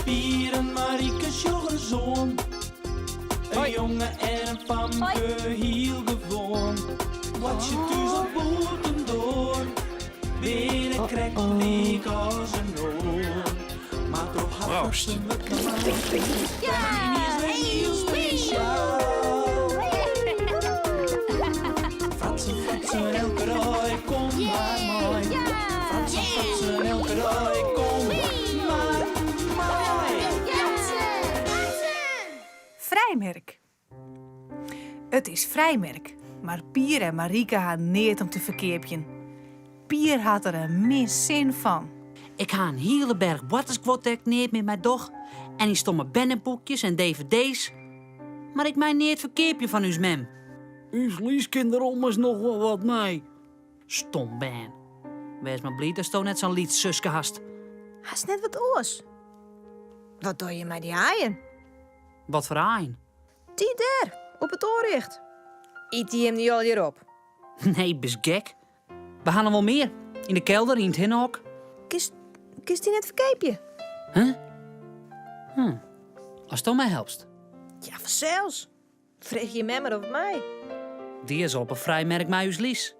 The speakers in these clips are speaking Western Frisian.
Pier en Marike sjoch ris oan. In jonge en in famke, hiel gewoan. Boartsje thús of bûtendoar, binne krekt lyk as in oar. Mar troch har Proost. fratsen wurdt mei yniens wer hiel spesjaal. Fratsen, fratsen, elke dei, kom mar mei. Fratsen, fratsen, elke dei, kom mar mei. Frijmerk. It is frijmerk, mar Pier en Marike ha neat om te ferkeapjen. Pier hat der in min sin fan. Ik ha in hiele berch boartersguod dêr't ik neat mear mei doch en dy stomme berneboekjes en dvd's. Mar ik mei neat ferkeapje fan ús mem. Us Lies kin der ommers noch wol wat mei. Stom bern. Wês mar bliid datsto net sa'n lyts suske hast. Hast net wat oars? Wat doch je mei dy aaien? Wat foar aaien? Dy dêr, op it oanricht. Ite jim dy allegear op? Nee, bist gek? We ha noch wol mear. Yn de kelder, yn it hinnehok. Kinst, kinst dy net ferkeapje? Huh? Hm. Asto my helpst. Ja, fansels. Freegje je mem mar of it mei. Dy is al op 'e frijmerk mei ús Lies.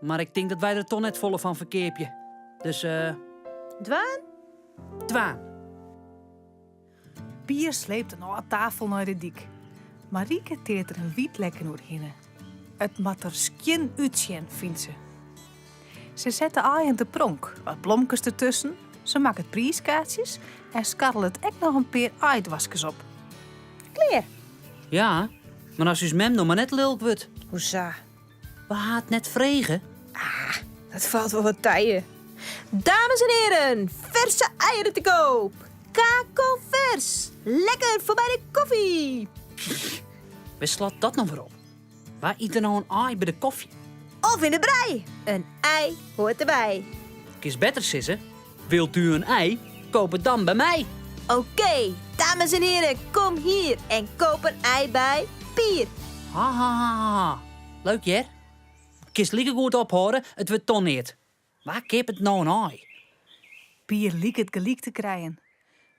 Mar ik tink dat wy der toch net folle fan ferkeapje. Dus eh. Dwaan? Dwaan. Pier sleept in âld tafel nei de dyk. Marike teart der in wyt lekken oerhinne. It moat der skjin útsjen, fynt se. Se set de aaien te pronk, wat blomkes dertusken, se makket priiskaartsjes en skarrelet ek noch in pear aaidoaskes op. Klear! Ja, mar as ús mem no mar net lilk wurdt. Hoesa? We ha it net frege. Ah, dat falt wol wat tije. Dames en heren, ferse eieren te koop! Kakelvers! Lekker foar by de koffie! Wêr slacht dat no wer op? Wa yt der no in aai by de kofje? Of yn de brij! In ei hoort derby. Kinst better sizze, wilt u een ei? Koop het dan by my! Oké, dames en heren, kom hier en koop in ei by Pier! Ha ha ha ha. Leuk hear. Kinst likegoed ophâlde, it wurdt toch neat. Wa keapet no in aai? Pier liket gelyk te krijen.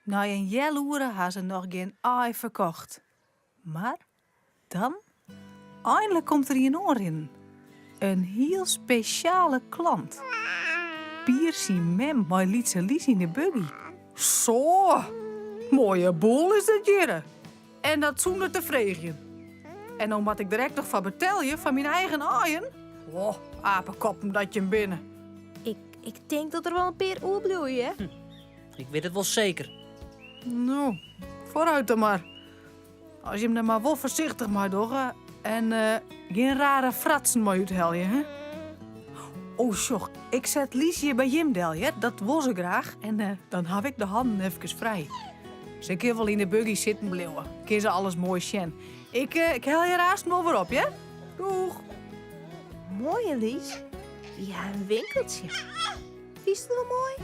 Nei in healoere ha se noch gjin aai ferkocht. Mar dan, einlik komt der ien oanrinnen. In hiel spesjale klant. Pier syn mem mei lytse Lies yn de buggy. Zo, moaie boel is dat hjirre. En dat sûnder te freegjen. En no moat ik der ek noch foar betelje foar myn eigen aaien? Oh, apekoppen dat jim binne. Ik, ik tink dat der wol in pear oerbliuwe, hear. Hm, ik wit it wol seker. No, foarút dan mar. As jim der mar wol foarsichtich mei dogge en gjin rare fratsen mei úthelje, hè? Oh, sjoch, ik set Lies hjir by jim del, hear. Dat wol se graach. En dan haw ik de hannen efkes frij. Se kin wol yn de buggy sitten bliuwe. Kin se alles moai sjen. Ik, ik helje har aansten wol wer op, hear. Doeg! Moai, Lies. Wy ha in winkeltsje. Fynst it wol moai?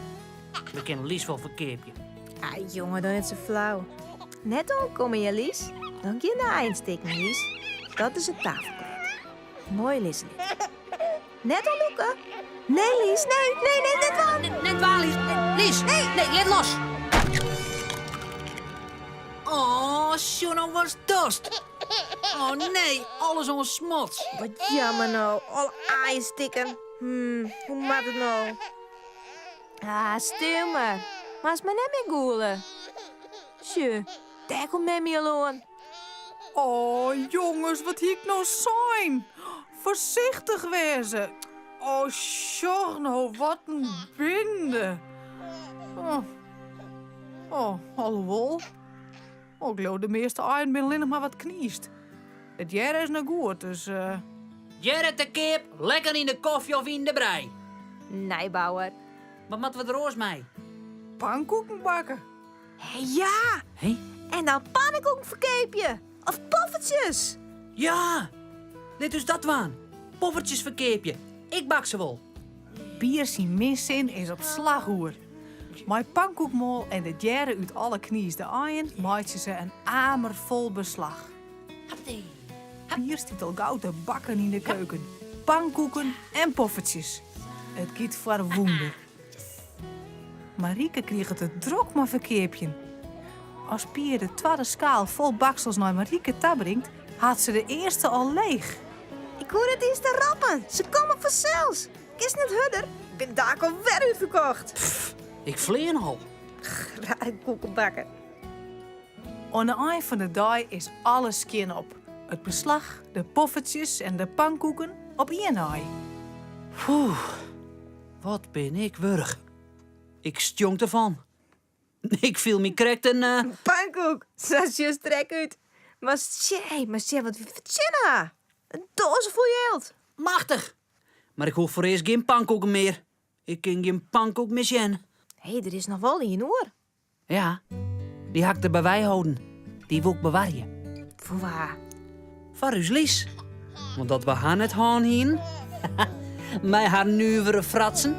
We kinne Lies wol ferkeapje. Ah, jonge, doch net sa flau. Net oankomme, hear, Lies. Dan gean de aaien stikken, Lies. Dat is it tafelkleed. Moai lizze litte. Net oanlûke. Nee, Lies, nee, nee, nee, net dwaan. Net dwaan, Lies. Lies, nee, nee, lit los. Oh, sjoch no, watst dochst. Oh nee, alles oan smots. Wat jammer no, alle aaien stikken. Hmm, hoe moat it no? Ah, stil mar. Moatst mar net mear gûle. Sjoch, dêr komt memmie al oan. Oh, jonges, wat hie ik no sein? Foarsichtich wêze. Oh, sjoch no, wat in binde. Oh, oh alhoewol. Oh, ik leau de measte aaien binne allinnich mar wat kniisd. It hearre is noch goed, dus. Hearre te keap, lekker yn de kofje of yn de brij. Nijbouwer. Wat moatte we der oars mei? Pankoeken bakke. Hé, ja! Hé? En dan pannenkoeken ferkeapje. Of poffertsjes. Ja! Lit ús dat dwaan. Poffertsjes ferkeapje. Ik bak se wol. Pier syn minsin is op slach oer. Mei pankoekmoal en de djerre út alle kniisde aaien meitsje se in amer fol beslach. Pier stiet al gau te bakken yn de keuken. Pankoeken en poffertsjes. It giet foar wûnder. Marike kriget it drok mei ferkeapjen. As Pier de twadde skaal fol baksels nei Marike ta bringt, hat se de earste al leech. Ik hoech net iens te roppen, se komme fansels. Kinst net hurder? Ik bin daak al wer útferkocht. Pff, ik flean al. Rare koekebakker. Oan de ein fan de dei is alles skjin op. It beslach, de poffertsjes en de pankoeken op ien nei. Poeh, wat bin ik wurch. Ik stjonk derfan. Ik fiel my krekt in. Uh... Pankoek, sa sjochst der ek út. Mar tsjee, mar sjen wat wy fertsjinne ha. In doaze fol jild. Machtich. Mar ik hoech foarearst gjin pankoeken mear. Ik kin gjin pankoek mear sjen. Hé, der is noch wol ien oer. Ja, dy ha ik der by wei holden. Dy woe ik bewarje. Foar wa? Foar ús Lies. Want dat we har net hân hienen. Mei har nuvere fratsen.